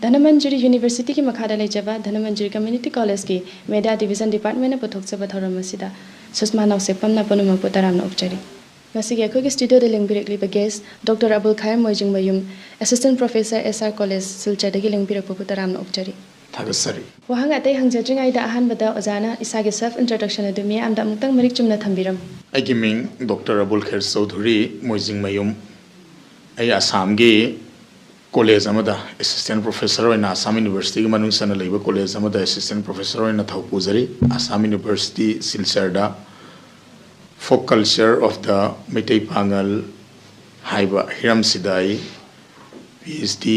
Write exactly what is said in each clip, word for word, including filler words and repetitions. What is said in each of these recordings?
ꯙꯅꯃꯟꯖꯨꯔꯤ ꯌꯨꯅꯤꯚꯔꯁꯤꯇꯤꯒꯤ ꯃꯈꯥꯗ ꯂꯩꯖꯕ ꯙꯅꯃꯟꯖꯨꯔꯤ ꯀꯝꯃ꯭ꯌꯨꯅꯤꯇꯤ ꯀꯣꯂꯦꯖꯀꯤ ꯃꯦꯗꯤꯌꯥ ꯗꯤꯕꯤꯖꯟ ꯗꯤꯄꯥꯔꯠꯃꯦꯟꯅ ꯄꯨꯊꯣꯛꯆꯕ ꯊꯧꯔꯝ ꯑꯁꯤꯗ ꯁꯨꯁꯃꯥ ꯅꯥꯎꯁꯦꯛꯄꯝꯅ ꯄꯨꯝꯅꯃꯛꯄꯨ ꯇꯔꯥꯝꯅ ꯑꯣꯛꯆꯔꯤ꯫ ꯉꯁꯤꯒꯤ ꯑꯩꯈꯣꯏꯒꯤ ꯁ꯭ꯇꯨꯗꯤꯑꯣꯗ ꯂꯦꯡꯕꯤꯔꯛꯂꯤꯕ ꯒꯦꯁ ꯗꯣꯛꯇꯔ ꯑꯕꯨꯜ ꯈꯥꯏꯔ ꯃꯣꯏꯖꯤꯡꯃꯌꯨꯝ, ꯑꯦꯁꯤꯁꯇꯦꯟꯠ ꯄ꯭ꯔꯣꯐꯦꯁꯔ ꯑꯦꯁ ꯑꯥꯔ ꯀꯣꯂꯦꯖ, ꯁꯤꯜꯆꯔꯗꯒꯤ ꯂꯦꯡꯕꯤꯔꯛꯄꯕꯨ ꯇꯔꯥꯝꯅ ꯑꯣꯛꯆꯔꯤ꯫ ꯊꯥꯒꯠꯆꯔꯤ꯫ ꯋꯥꯍꯪ ꯑꯇꯩ ꯍꯪꯖꯗ꯭ꯔꯤꯉꯩꯗ ꯑꯍꯥꯟꯕꯗ ꯑꯣꯖꯥꯅ ꯏꯁꯥꯒꯤ ꯁꯦꯜꯐ ꯏꯟꯇ꯭ꯔꯣꯗꯛꯁꯟ ꯑꯗꯨ ꯃꯤꯌꯥꯝꯗ ꯑꯃꯨꯛꯇꯪ ꯃꯔꯤꯛ ꯆꯨꯝꯅ ꯊꯝꯕꯤꯔꯝꯃꯨ꯫ ꯑꯩꯒꯤ ꯃꯤꯡ ꯗꯣꯛꯇꯔ ꯑꯕꯨꯜ ꯈꯦꯔ ꯆꯧꯙꯨꯔꯤ, ꯃꯣꯏꯖꯤꯡꯃꯌꯨꯝ꯫ ꯑꯩ ꯑꯁꯥꯝꯒꯤ ꯀꯣꯂꯦꯖ ꯑꯃꯗ ꯑꯦꯁꯤꯁꯇꯦꯟꯠ ꯄ꯭ꯔꯣꯐꯦꯁꯔ ꯑꯣꯏꯅ, ꯑꯁꯥꯝ ꯌꯨꯅꯤꯚꯔꯁꯤꯇꯤꯒꯤ ꯃꯅꯨꯡ ꯆꯟꯅ ꯂꯩꯕ ꯀꯣꯂꯦꯖ ꯑꯃꯗ ꯑꯦꯁꯤꯁꯇꯦꯟꯠ ꯄ꯭ꯔꯣꯐꯦꯁꯔ ꯑꯣꯏꯅ ꯊꯧ ꯄꯨꯖꯔꯤ꯫ ꯑꯁꯥꯝ ꯌꯨꯅꯤꯚꯔꯁꯤꯇꯤ ꯁꯤꯜꯆꯔꯗ Folk Culture of the Meitei Pangal ꯍꯥꯏꯕ ꯍꯤꯔꯝꯁꯤꯗ ꯑꯩ P H D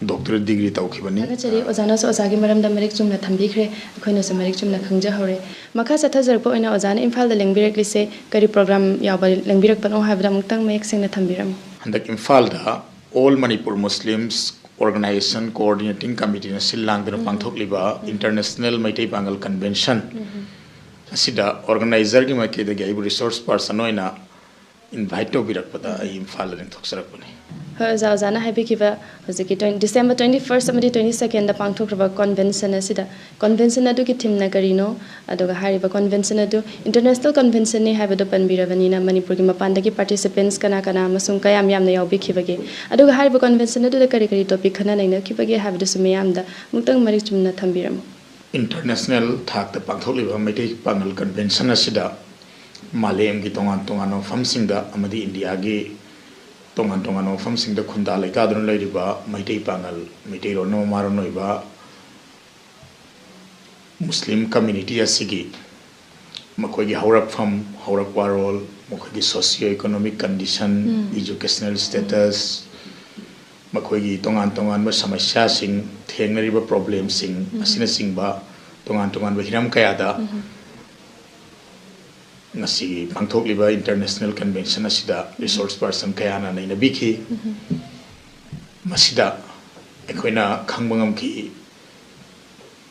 doctorate degree ꯇꯧꯈꯤꯕꯅꯤ꯫ ꯊꯥꯒꯠꯆꯔꯤ꯫ ꯑꯣꯖꯥꯅꯁꯨ ꯑꯣꯖꯥꯒꯤ ꯃꯔꯝꯗ ꯃꯔꯤꯛ ꯆꯨꯝꯅ ꯊꯝꯕꯤꯈ꯭ꯔꯦ, ꯑꯩꯈꯣꯏꯅꯁꯨ ꯃꯔꯤꯛ ꯆꯨꯝꯅ ꯈꯪꯖꯍꯧꯔꯦ꯫ ꯃꯈꯥ ꯆꯠꯊꯖꯔꯛꯄ ꯑꯣꯏꯅ ꯑꯣꯖꯥꯅ ꯏꯝꯐꯥꯜꯗ ꯂꯦꯡꯕꯤꯔꯛꯂꯤꯁꯦ ꯀꯔꯤ ꯄ꯭ꯔꯣꯒ꯭ꯔꯥꯝ ꯌꯥꯎꯕ ꯂꯦꯡꯕꯤꯔꯛꯄꯅꯣ ꯍꯥꯏꯕꯗ ꯑꯃꯨꯛꯇꯪ ꯃꯌꯦꯛ ꯁꯦꯡꯅ ꯊꯝꯕꯤꯔꯝꯃꯨ꯫ ꯍꯟꯗꯛ ꯏꯝꯐꯥꯜꯗ All Manipur Muslims Organization Coordinating Committeeꯅ ꯁꯤꯜ ꯂꯥꯡꯗꯨꯅ ꯎꯝ꯫ ꯄꯥꯡꯊꯣꯛꯂꯤꯕ ꯎꯝ꯫ ꯏꯟꯇꯔꯅꯦꯁꯅꯦꯜ ꯃꯩꯇꯩ ꯄꯥꯉꯜ ꯀꯟꯚꯦꯟꯁꯟ ꯎꯝ꯫ ꯑꯁꯤꯗ ꯑꯣꯔꯒꯅꯥꯏꯖꯔꯒꯤ ꯃꯥꯏꯀꯩꯗꯒꯤ ꯑꯩꯕꯨ ꯔꯤꯁꯣꯔꯁ ꯄꯥꯔꯁꯟ ꯑꯣꯏꯅ ꯏꯟꯚꯥꯏꯠ ꯇꯧꯕꯤꯔꯛꯄꯗ ꯑꯩ ꯏꯝꯐꯥꯜꯗ ꯂꯦꯡꯊꯣꯛꯆꯔꯛꯄꯅꯤ꯫ ꯍꯣꯏ ꯑꯣꯖꯥ, ꯑꯣꯖꯥꯅ ꯍꯥꯏꯕꯤꯈꯤꯕ ꯍꯧꯖꯤꯛꯀꯤ twenty, December twenty first ꯑꯃꯗꯤ twenty secondꯗ ꯄꯥꯡꯊꯣꯛꯈ꯭ꯔꯕ ꯀꯟꯚꯦꯟꯁꯟ ꯑꯁꯤꯗ, ꯀꯟꯚꯦꯟꯁꯟ ꯑꯗꯨꯒꯤ ꯊꯤꯝꯅ ꯀꯔꯤꯅꯣ, ꯑꯗꯨꯒ ꯍꯥꯏꯔꯤꯕ ꯀꯟꯚꯦꯟꯁꯟ ꯑꯗꯨ ꯏꯟꯇꯔꯅꯦꯁꯅꯦꯜ ꯀꯟꯚꯦꯟꯁꯟꯅꯤ ꯍꯥꯏꯕꯗꯨ ꯄꯟꯕꯤꯔꯕꯅꯤꯅ, ꯃꯅꯤꯄꯨꯔꯒꯤ ꯃꯄꯥꯟꯗꯒꯤ ꯄꯥꯔꯇꯤꯁꯤꯄꯦꯟꯠꯁ ꯀꯅꯥ ꯀꯅꯥ ꯑꯃꯁꯨꯡ ꯀꯌꯥꯝ ꯌꯥꯝꯅ ꯌꯥꯎꯕꯤꯈꯤꯕꯒꯦ? ꯑꯗꯨꯒ ꯍꯥꯏꯔꯤꯕ ꯀꯟꯚꯦꯟꯁꯟ ꯑꯗꯨꯗ ꯀꯔꯤ ꯀꯔꯤ ꯇꯣꯄꯤꯛ ꯈꯟꯅ ꯅꯩꯅꯈꯤꯕꯒꯦ ꯍꯥꯏꯕꯗꯨꯁꯨ ꯃꯤꯌꯥꯝꯗ ꯑꯃꯨꯛꯇꯪ ꯃꯔꯤꯛ ꯆꯨꯝꯅ ꯊꯝꯕꯤꯔꯝꯃꯨ꯫ ꯏꯟꯇꯔꯅꯦꯁꯅꯦꯜ ꯊꯥꯛꯇ ꯄꯥꯡꯊꯣꯛꯂꯤꯕ ꯃꯩꯇꯩ ꯄꯥꯉꯜ ꯀꯟꯚꯦꯟꯁꯟ ꯑꯁꯤꯗ ꯃꯥꯂꯦꯝꯒꯤ ꯇꯣꯉꯥꯟ ꯇꯣꯉꯥꯟꯕ ꯃꯐꯝꯁꯤꯡꯗ ꯑꯃꯗꯤ ꯏꯟꯗꯤꯌꯥꯒꯤ ꯇꯣꯉꯥꯟ ꯇꯣꯉꯥꯟꯕ ꯃꯐꯝꯁꯤꯡꯗ ꯈꯨꯟꯗꯥ ꯂꯩꯇꯥꯗꯨꯅ ꯂꯩꯔꯤꯕ ꯃꯩꯇꯩ ꯄꯥꯉꯜ, ꯃꯩꯇꯩꯂꯣꯟꯅ ꯃꯃꯥꯂꯣꯟ ꯑꯣꯏꯕ ꯃꯨꯁꯂꯤꯝ ꯀꯝꯃ꯭ꯌꯨꯅꯤꯇꯤ ꯑꯁꯤꯒꯤ ꯃꯈꯣꯏꯒꯤ ꯍꯧꯔꯛꯐꯝ, ꯍꯧꯔꯛ ꯋꯥꯔꯣꯜ, ꯃꯈꯣꯏꯒꯤ socio economic condition, ꯎꯝ꯫ Educational status, ꯃꯈꯣꯏꯒꯤ ꯇꯣꯉꯥꯟ ꯇꯣꯉꯥꯟꯕ ꯁꯃꯁ꯭ꯌꯥꯁꯤꯡ, ꯊꯦꯡꯅꯔꯤꯕ ꯄ꯭ꯔꯣꯕ꯭ꯂꯦꯝꯁꯤꯡ ꯎꯝ꯫ ꯑꯁꯤꯅꯆꯤꯡꯕ ꯇꯣꯉꯥꯟ ꯇꯣꯉꯥꯟꯕ ꯍꯤꯔꯝ ꯀꯌꯥꯗ ꯎꯝ꯫ ꯉꯁꯤꯒꯤ ꯄꯥꯡꯊꯣꯛꯂꯤꯕ ꯏꯟꯇꯔꯅꯦꯁꯅꯦꯜ ꯀꯟꯚꯦꯟꯁꯟ ꯑꯁꯤꯗ ꯎꯝ꯫ ꯔꯤꯁꯣꯔꯁ ꯄꯥꯔꯁꯟ ꯀꯌꯥꯅ ꯅꯩꯅꯕꯤꯈꯤ꯫ ꯎꯝ꯫ ꯃꯁꯤꯗ ꯑꯩꯈꯣꯏꯅ ꯈꯪꯕ ꯉꯝꯈꯤ,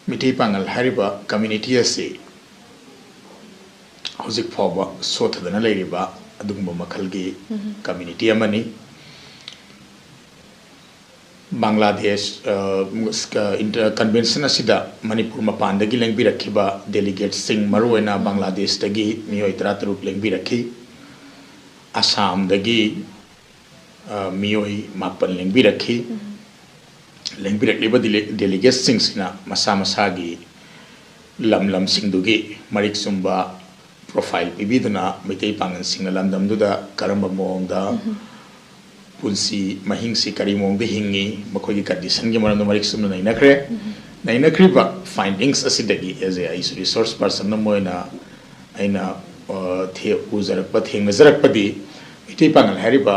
ꯃꯤꯇꯩ ꯄꯥꯉꯜ ꯍꯥꯏꯔꯤꯕ ꯀꯝꯃ꯭ꯌꯨꯅꯤꯇꯤ ꯑꯁꯤ ꯍꯧꯖꯤꯛ ꯐꯥꯎꯕ ꯁꯣꯠꯊꯗꯅ ꯂꯩꯔꯤꯕ ꯑꯗꯨꯒꯨꯝꯕ ꯃꯈꯜꯒꯤ ꯎꯝ꯫ ꯀꯝꯃ꯭ꯌꯨꯅꯤꯇꯤ ꯑꯃꯅꯤ꯫ ꯕꯪꯒ꯭ꯂꯥꯗꯦꯁ, ꯑ, ꯀꯟꯚꯦꯟꯁꯟ ꯑꯁꯤꯗ ꯃꯅꯤꯄꯨꯔ ꯃꯄꯥꯟꯗꯒꯤ ꯂꯦꯡꯕꯤꯔꯛꯈꯤꯕ ꯗꯦꯂꯤꯒꯦꯠꯁꯤꯡ, ꯃꯔꯨꯑꯣꯏꯅ ꯕꯪꯒ꯭ꯂꯥꯗꯦꯁꯇꯒꯤ ꯃꯤꯑꯣꯏ ꯇꯔꯥꯇꯔꯨꯛ ꯂꯦꯡꯕꯤꯔꯛꯈꯤ꯫ ꯑꯁꯥꯝꯗꯒꯤ, ꯑ, ꯃꯤꯑꯣꯏ ꯃꯥꯄꯟ ꯂꯦꯡꯕꯤꯔꯛꯈꯤ꯫ ꯂꯦꯡꯕꯤꯔꯛꯂꯤꯕ ꯗꯤꯂꯦ-, ꯗꯦꯂꯤꯒꯦꯠꯁꯤꯡꯁꯤꯅ ꯃꯁꯥ ꯃꯁꯥꯒꯤ ꯂꯝ ꯂꯝꯁꯤꯡꯗꯨꯒꯤ ꯃꯔꯤꯛ ꯆꯨꯝꯕ ꯄ꯭ꯔꯣꯐꯥꯏꯜ ꯄꯤꯕꯤꯗꯨꯅ ꯃꯩꯇꯩ ꯄꯥꯡꯒꯜꯁꯤꯡꯅ ꯂꯝꯗꯝꯗꯨꯗ ꯀꯔꯝꯕ ꯃꯑꯣꯡꯗ ꯄꯨꯟꯁꯤ ꯃꯍꯤꯡꯁꯤ ꯀꯔꯤ ꯃꯑꯣꯡꯗ ꯍꯤꯡꯉꯤ, ꯃꯈꯣꯏꯒꯤ ꯀꯟꯗꯤꯁꯟꯒꯤ ꯃꯔꯝꯗ ꯃꯔꯤꯛ ꯆꯨꯝꯅ ꯅꯩꯅꯈ꯭ꯔꯦ꯫ ꯅꯩꯅꯈ꯭ꯔꯤꯕ ꯐꯥꯏꯟꯗꯤꯡꯁ ꯑꯁꯤꯗꯒꯤ as a ꯑꯩꯁꯨ ꯔꯤꯁꯣꯔꯁ ꯄꯥꯔꯁꯟ ꯑꯃ ꯑꯣꯏꯅ ꯑꯩꯅ, ꯑ, ꯊꯦ-, ꯎꯖꯔꯛꯄ, ꯊꯦꯡꯅꯖꯔꯛꯄꯗꯤ ꯃꯩꯇꯩ ꯄꯥꯡꯒꯜ ꯍꯥꯏꯔꯤꯕ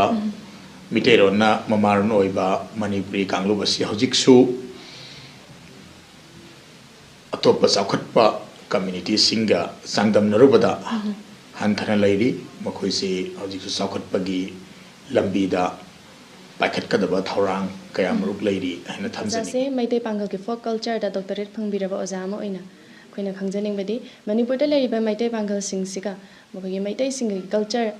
ꯃꯤꯇꯩꯔꯣꯟꯅ ꯃꯃꯥꯔꯣꯟ ꯑꯣꯏꯕ ꯃꯅꯤꯄꯨꯔꯤ ꯀꯥꯡꯂꯨꯞ ꯑꯁꯤ ꯍꯧꯖꯤꯛꯁꯨ ꯑꯇꯣꯞꯄ ꯆꯥꯎꯈꯠꯄ ꯀꯝꯃ꯭ꯌꯨꯅꯤꯇꯤꯁꯤꯡꯒ ꯆꯥꯡꯗꯝꯅꯔꯨꯕꯗ ꯍꯟꯊꯅ ꯂꯩꯔꯤ꯫ ꯃꯈꯣꯏꯁꯤ ꯍꯧꯖꯤꯛꯁꯨ ꯆꯥꯎꯈꯠꯄꯒꯤ ꯂꯝꯕꯤꯗ ꯄꯥꯏꯈꯠꯀꯗꯕ ꯊꯧꯔꯥꯡ ꯀꯌꯥꯃꯔꯨꯛ ꯂꯩꯔꯤ ꯍꯥꯏꯅ ꯊꯝꯖꯅꯤꯡꯏ꯫ ꯑꯣꯖꯥꯁꯦ ꯃꯩꯇꯩ ꯄꯥꯡꯒꯜꯒꯤ ꯐꯣꯛ ꯀꯜꯆꯔꯗ ꯗꯣꯛꯇꯔꯦꯠ ꯐꯪꯕꯤꯔꯕ ꯑꯣꯖꯥ ꯑꯃ ꯑꯣꯏꯅ ꯑꯩꯈꯣꯏꯅ ꯈꯪꯖꯅꯤꯡꯕꯗꯤ ꯃꯅꯤꯄꯨꯔꯗ ꯂꯩꯔꯤꯕ ꯃꯩꯇꯩ ꯄꯥꯡꯒꯜꯁꯤꯡꯁꯤꯒ ꯃꯈꯣꯏꯒꯤ ꯃꯩꯇꯩꯁꯤꯡꯒꯤ ꯀꯜꯆꯔ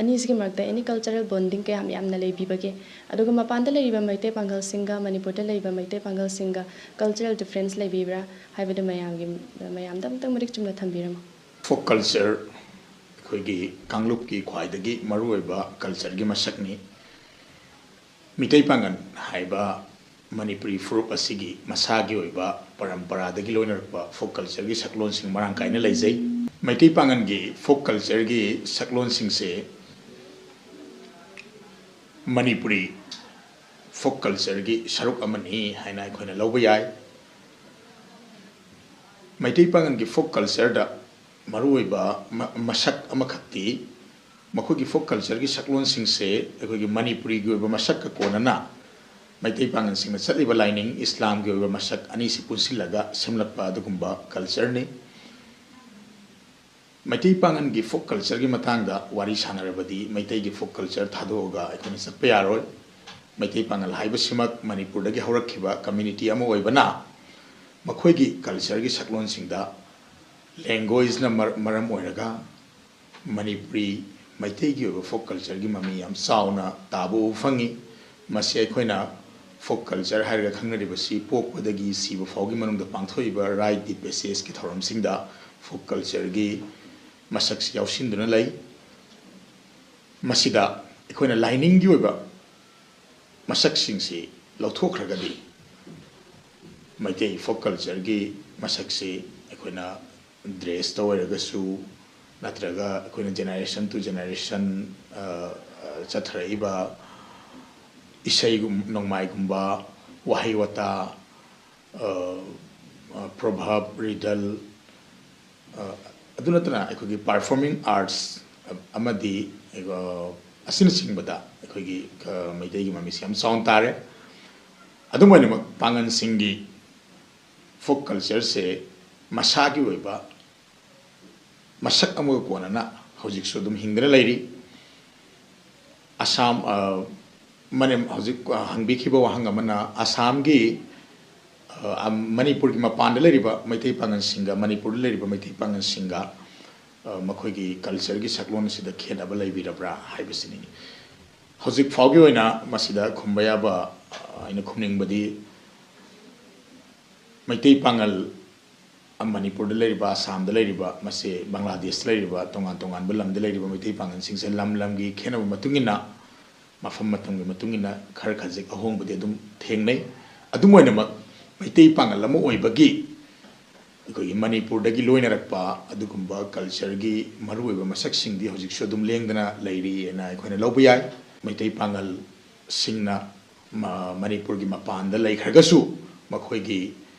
ꯑꯅꯤꯁꯤꯒꯤ ꯃꯔꯛꯇ ꯑꯦꯅꯤ ꯀꯜꯆꯔꯦꯜ ꯕꯣꯟꯗꯤꯡ ꯀꯌꯥꯝ ꯌꯥꯝꯅ ꯂꯩꯕꯤꯕꯒꯦ? ꯑꯗꯨꯒ ꯃꯄꯥꯟꯗ ꯂꯩꯔꯤꯕ ꯃꯩꯇꯩ ꯄꯥꯡꯒꯜꯁꯤꯡꯒ ꯃꯅꯤꯄꯨꯔꯗ ꯂꯩꯔꯤꯕ ꯃꯩꯇꯩ ꯄꯥꯡꯒꯜꯁꯤꯡꯒ ꯀꯜꯆꯔꯦꯜ ꯗꯤꯐ꯭ꯔꯦꯟꯁ ꯂꯩꯕꯤꯕ꯭ꯔꯥ ꯍꯥꯏꯕꯗꯨ ꯃꯌꯥꯝꯒꯤ, ꯃꯌꯥꯝꯗ ꯑꯃꯨꯛꯇꯪ ꯃꯔꯤꯛ ꯆꯨꯝꯅ ꯊꯝꯕꯤꯔꯝꯃꯨ꯫ ꯐꯣꯛ ꯀꯜꯆꯔ ꯑꯩꯈꯣꯏꯒꯤ ꯀꯥꯡꯂꯨꯞꯀꯤ ꯈ꯭ꯋꯥꯏꯗꯒꯤ ꯃꯔꯨꯑꯣꯏꯕ ꯀꯜꯆꯔꯒꯤ ꯃꯁꯛꯅꯤ꯫ ꯃꯤꯇꯩ ꯄꯥꯡꯒꯜ ꯍꯥꯏꯕ ꯃꯅꯤꯄꯨꯔꯤ ꯐꯨꯔꯨꯞ ꯑꯁꯤꯒꯤ ꯃꯁꯥꯒꯤ ꯑꯣꯏꯕ ꯄꯔꯝꯄꯔꯥꯗꯒꯤ ꯂꯣꯏꯅꯔꯛꯄ ꯐꯣꯛ ꯀꯜꯆꯔꯒꯤ ꯁꯛꯂꯣꯟꯁꯤꯡ ꯃꯔꯥꯡ ꯀꯥꯏꯅ ꯂꯩꯖꯩ꯫ ꯃꯩꯇꯩ ꯄꯥꯡꯒꯜꯒꯤ ꯐꯣꯛ ꯀꯜꯆꯔꯒꯤ ꯁꯛꯂꯣꯟꯁꯤꯡꯁꯦ ꯃꯅꯤꯄꯨꯔꯤ ꯐꯣꯛ ꯀꯜꯆꯔꯒꯤ ꯁꯔꯨꯛ ꯑꯃꯅꯤ ꯍꯥꯏꯅ ꯑꯩꯈꯣꯏꯅ ꯂꯧꯕ ꯌꯥꯏ꯫ ꯃꯩꯇꯩ ꯄꯥꯡꯒꯜꯒꯤ ꯐꯣꯛ ꯀꯜꯆꯔꯗ ꯃꯔꯨꯑꯣꯏꯕ ꯃ-, ꯃꯁꯛ ꯑꯃꯈꯛꯇꯤ ꯃꯈꯣꯏꯒꯤ ꯐꯣꯛ ꯀꯜꯆꯔꯒꯤ ꯁꯛꯂꯣꯟꯁꯤꯡꯁꯦ ꯑꯩꯈꯣꯏꯒꯤ ꯃꯅꯤꯄꯨꯔꯤꯒꯤ ꯑꯣꯏꯕ ꯃꯁꯛꯀ ꯀꯣꯟꯅꯅ ꯃꯩꯇꯩ ꯄꯥꯡꯒꯜꯁꯤꯡꯅ ꯆꯠꯂꯤꯕ ꯂꯥꯏꯅꯤꯡ ꯏꯁꯂꯥꯝꯒꯤ ꯑꯣꯏꯕ ꯃꯁꯛ ꯑꯅꯤꯁꯤ ꯄꯨꯟꯁꯤꯜꯂꯒ ꯁꯦꯝꯂꯛꯄ ꯑꯗꯨꯒꯨꯝꯕ ꯀꯜꯆꯔꯅꯤ꯫ ꯃꯩꯇꯩ ꯄꯥꯡꯒꯜꯒꯤ ꯐꯣꯛ ꯀꯜꯆꯔꯒꯤ ꯃꯇꯥꯡꯗ ꯋꯥꯔꯤ ꯁꯥꯟꯅꯔꯕꯗꯤ ꯃꯩꯇꯩꯒꯤ ꯐꯣꯛ ꯀꯜꯆꯔ ꯊꯥꯗꯣꯛꯑꯒ ꯑꯩꯈꯣꯏꯅ ꯆꯠꯄ ꯌꯥꯔꯣꯏ꯫ ꯃꯩꯇꯩ ꯄꯥꯡꯒꯜ ꯍꯥꯏꯕꯁꯤꯃꯛ ꯃꯅꯤꯄꯨꯔꯗꯒꯤ ꯍꯧꯔꯛꯈꯤꯕ ꯀꯝꯃ꯭ꯌꯨꯅꯤꯇꯤ ꯑꯃ ꯑꯣꯏꯕꯅ ꯃꯈꯣꯏꯒꯤ ꯀꯜꯆꯔꯒꯤ ꯁꯛꯂꯣꯟꯁꯤꯡꯗ ꯂꯦꯡꯒ꯭ꯋꯦꯖꯅ ꯃꯔ-, ꯃꯔꯝ ꯑꯣꯏꯔꯒ ꯃꯅꯤꯄꯨꯔꯤ ꯃꯩꯇꯩꯒꯤ ꯑꯣꯏꯕ ꯐꯣꯛ ꯀꯜꯆꯔꯒꯤ ꯃꯃꯤ ꯌꯥꯝ ꯆꯥꯎꯅ ꯇꯥꯕ ꯎꯕ ꯐꯪꯉꯤ꯫ ꯃꯁꯤ ꯑꯩꯈꯣꯏꯅ ꯐꯣꯛ ꯀꯜꯆꯔ ꯍꯥꯏꯔꯒ ꯈꯪꯅꯔꯤꯕꯁꯤ ꯄꯣꯛꯄꯗꯒꯤ ꯁꯤꯕ ꯐꯥꯎꯒꯤ ꯃꯅꯨꯡꯗ ꯄꯥꯡꯊꯣꯛꯏꯕ rite de passageꯀꯤ ꯊꯧꯔꯝꯁꯤꯡꯗ ꯐꯣꯛ ꯀꯜꯆꯔꯒꯤ ꯃꯁꯛꯁꯤ ꯌꯥꯎꯁꯤꯟꯗꯨꯅ ꯂꯩ꯫ ꯃꯁꯤꯗ ꯑꯩꯈꯣꯏꯅ ꯂꯥꯏꯅꯤꯡꯒꯤ ꯑꯣꯏꯕ ꯃꯁꯛꯁꯤꯡꯁꯤ ꯂꯧꯊꯣꯛꯈ꯭ꯔꯒꯗꯤ ꯃꯩꯇꯩ ꯐꯣꯛ ꯀꯜꯆꯔꯒꯤ ꯃꯁꯛꯁꯤ ꯑꯩꯈꯣꯏꯅ ꯗ꯭ꯔꯦꯁꯇ ꯑꯣꯏꯔꯒꯁꯨ ꯅꯠꯇ꯭ꯔꯒ ꯑꯩꯈꯣꯏꯅ generation to generation ꯆꯠꯊꯔꯛꯏꯕ ꯏꯁꯩꯒꯨꯝ ꯅꯣꯡꯃꯥꯏꯒꯨꯝꯕ, ꯋꯥꯍꯩ ꯋꯥꯇꯥ, proverb, riddle, ꯑꯗꯨ ꯅꯠꯇꯅ ꯑꯩꯈꯣꯏꯒꯤ performing arts ꯑꯃꯗꯤ ꯑꯁꯤꯅꯆꯤꯡꯕꯗ ꯑꯩꯈꯣꯏꯒꯤ ꯃꯩꯇꯩꯒꯤ ꯃꯃꯤꯁꯤ ꯌꯥꯝ ꯆꯥꯎꯅ ꯇꯥꯔꯦ꯫ ꯑꯗꯨꯝ ꯑꯣꯏꯅꯃꯛ ꯄꯥꯉꯜꯁꯤꯡꯒꯤ ꯐꯣꯛ ꯀꯜꯆꯔꯁꯦ ꯃꯁꯥꯒꯤ ꯑꯣꯏꯕ ꯃꯁꯛ ꯑꯃꯒ ꯀꯣꯟꯅꯅ ꯍꯧꯖꯤꯛꯁꯨ ꯑꯗꯨꯝ ꯍꯤꯡꯗꯨꯅ ꯂꯩꯔꯤ꯫ ꯑꯁꯥꯝ ꯃꯅꯦ ꯍꯧꯖꯤꯛ ꯍꯪꯕꯤꯈꯤꯕ ꯋꯥꯍꯪ ꯑꯃꯅ ꯑꯁꯥꯝꯒꯤ ꯃꯅꯤꯄꯨꯔꯒꯤ ꯃꯄꯥꯟꯗ ꯂꯩꯔꯤꯕ ꯃꯩꯇꯩ ꯄꯥꯉꯜꯁꯤꯡꯒ ꯃꯅꯤꯄꯨꯔꯗ ꯂꯩꯔꯤꯕ ꯃꯩꯇꯩ ꯄꯥꯉꯜꯁꯤꯡꯒ ꯃꯈꯣꯏꯒꯤ ꯀꯜꯆꯔꯒꯤ ꯁꯛꯂꯣꯟ ꯑꯁꯤꯗ ꯈꯦꯠꯅꯕ ꯂꯩꯕꯤꯔꯕ꯭ꯔꯥ ꯍꯥꯏꯕꯁꯤꯅꯤ꯫ ꯍꯧꯖꯤꯛ ꯐꯥꯎꯒꯤ ꯑꯣꯏꯅ ꯃꯁꯤꯗ ꯈꯨꯝꯕ ꯌꯥꯕ ꯑꯩꯅ ꯈꯨꯝꯅꯤꯡꯕꯗꯤ ꯃꯩꯇꯩ ꯄꯥꯉꯜ ꯃꯅꯤꯄꯨꯔꯗ ꯂꯩꯔꯤꯕ, ꯑꯁꯥꯝꯗ ꯂꯩꯔꯤꯕ, ꯃꯁꯤ ꯕꯪꯒ꯭ꯂꯥꯗꯦꯁꯇ ꯂꯩꯔꯤꯕ, ꯇꯣꯉꯥꯟ ꯇꯣꯉꯥꯟꯕ ꯂꯝꯗ ꯂꯩꯔꯤꯕ ꯃꯩꯇꯩ ꯄꯥꯉꯜꯁꯤꯡꯁꯦ ꯂꯝ ꯂꯝꯒꯤ ꯈꯦꯠꯅꯕ ꯃꯇꯨꯡ ꯏꯟꯅ, ꯃꯐꯝ ꯃꯇꯝꯒꯤ ꯃꯇꯨꯡ ꯏꯟꯅ ꯈꯔ ꯈꯖꯤꯛ ꯑꯍꯣꯡꯕꯗꯤ ꯑꯗꯨꯝ ꯊꯦꯡꯅꯩ꯫ ꯑꯗꯨꯝ ꯑꯣꯏꯅꯃꯛ ꯃꯩꯇꯩ ꯄꯥꯉꯜ ꯑꯃ ꯑꯣꯏꯕꯒꯤ ꯑꯩꯈꯣꯏꯒꯤ ꯃꯅꯤꯄꯨꯔꯗꯒꯤ ꯂꯣꯏꯅꯔꯛꯄ ꯑꯗꯨꯒꯨꯝꯕ ꯀꯜꯆꯔꯒꯤ ꯃꯔꯨꯑꯣꯏꯕ ꯃꯁꯛꯁꯤꯡꯗꯤ ꯍꯧꯖꯤꯛꯁꯨ ꯑꯗꯨꯝ ꯂꯦꯡꯗꯅ ꯂꯩꯔꯤ ꯍꯥꯏꯅ ꯑꯩꯈꯣꯏꯅ ꯂꯧꯕ ꯌꯥꯏ꯫ ꯃꯩꯇꯩ ꯄꯥꯉꯜꯁꯤꯡꯅ ꯃꯅꯤꯄꯨꯔꯒꯤ ꯃꯄꯥꯟꯗ ꯂꯩꯈ꯭ꯔꯒꯁꯨ ꯃꯈꯣꯏꯒꯤ